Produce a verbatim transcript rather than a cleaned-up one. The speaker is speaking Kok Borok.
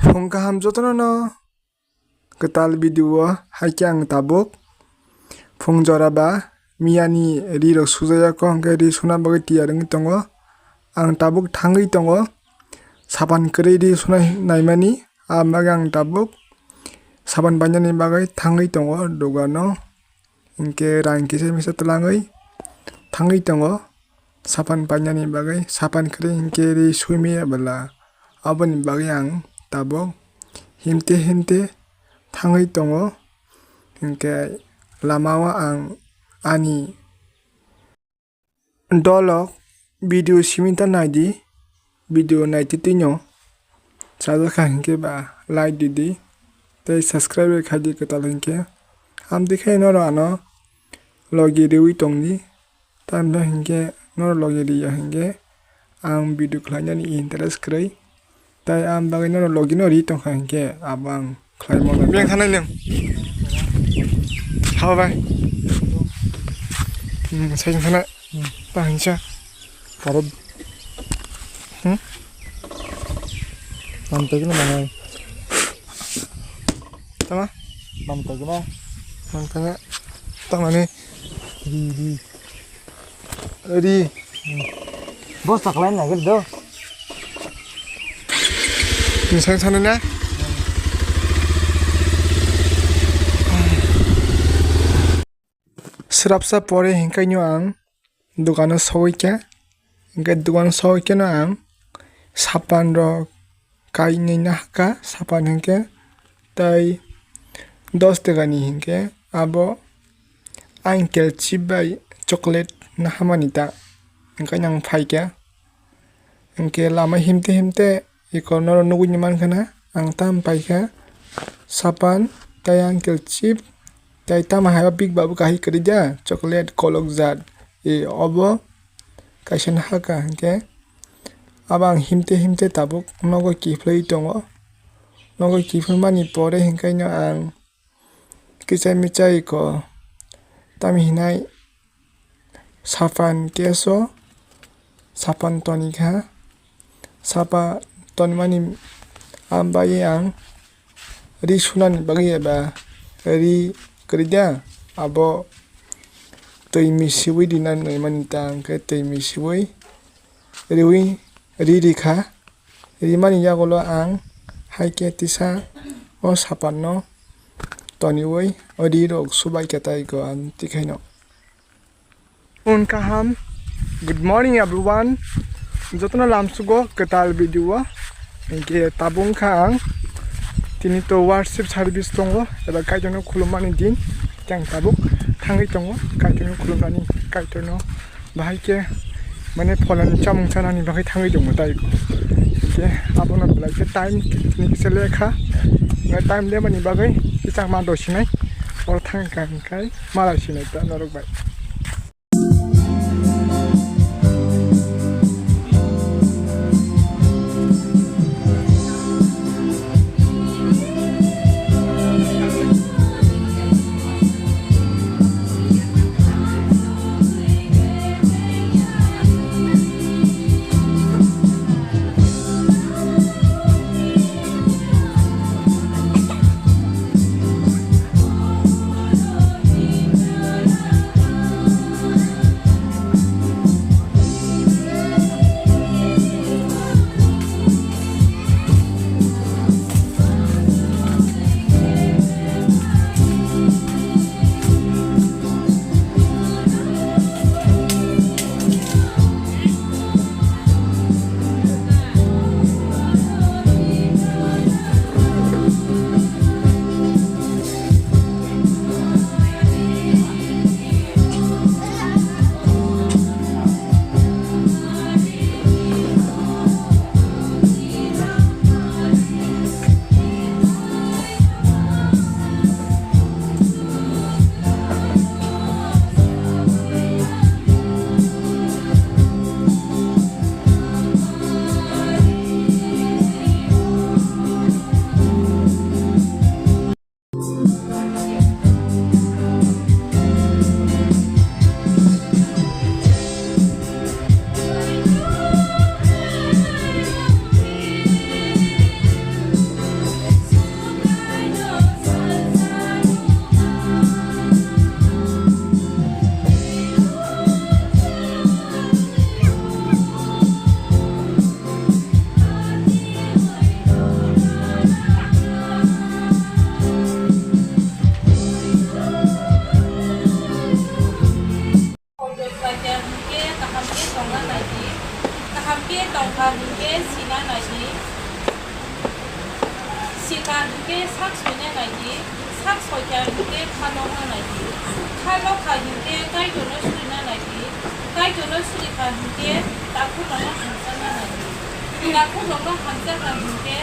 Phung kaham jotono no kwtal video o, haikhe ang tabuk phung jora ba miyani ri rok sujaya kho, hwnkhe ri suna bagwi tiyar wngwi tongo. Ang tabuk thangwi tongo sapan kwrwi ri suna naimani, aboni bagwi ang tabuk sapan painani bagwi thangwi tongo dogano. Hinkhe rang kisa misa twlangwi thangwi tongo sapan painani bagwi, sapan kwrwi hinkhe ri suimaya bwla. Aboni bagwi ang tabuk himte himte thangwi tongo. Hinkhe lamao ang ani dolok video simi ta naidi, video naitwi twino chajakha hinkhe ba like didi tei subscribe khaidi kwtal hinkhe. Amtwi khe norok ano logi riwi tongdi, tamni hinkhe norok logi riya hinkhe ang video khlainani interest kwrwi. Tai ang bagwi norok logi no ri tongkha hinkhe abo ang khlai mano. Biyang thanai nwng. Hao bai. Hmm, sai thanai. Hmm. Ta hinsa. Karo. Hmm? Mantai kena mangai. Tama? Mantai kena. Mantai kena. Tama ni. Ri, ri. Ri. Bos tak lain lagi do. Nisang sana na. Srapsa pore hinkaino ang dogano sogwi kha. Hinkhe dogano sogwi kheno ang sapan rok kainwi nahakha, sapan hinkhe tai dos tekani hinkhe abo uncle chip bai chocolate nahamani ta, hinkhe ang phaikha. Hinkhe lama himte himte eko norok nugwi mankha na, ang tam paikha sapan tai uncle chip tai tamo hai o big babu kahai kwrwi da chocolate kolok jat, e obo kaisa nahakha hinkhe. Abo ang himte himte tabuk nogo kiphilwi tongo. Nogo kiphilmani pore hinkhaino ang kichai michai ko tamo hinai sapan keso sapan tonikha. Sapa tonimani ambai ang ri sunani bagwi eba ri kwrwi da, abo twi misiwi rinani naimani ta, hwnkhe twi misiwi riwi ri rikha. Rimani yagulo ang haikhe tisa o sapanno toniwi o ri rok subaikha tei ko ang tikhaino. Un kaham. Good morning everyone. Jotono lamsugo kwtal video o. Hinkhe tabuk wngkha ang tini to worship service tongo, eba Kaitorno khulumani din. Khe ang tabuk thangwi tongo Kaitorno khulumnani, Kaitorno bahai khe mane pholani chamung chanani bagwi thangwi tongo tai. Hinkhe abono belai khe time tini kisa lekha. Time lemani bagwi kisa ma dosinai. Oro thangkha hinkhe. Malai sinai ta norok bai. Hinkhe sak soina nai di, sak soi kha hinkhe kha nokna nai di, kha nok kha hinkhe Kaitorno surina nai di, Kaitorno suri kha hinkhe takhukrokno hamjakna nai di, takhukrokno hamjak kha hinkhe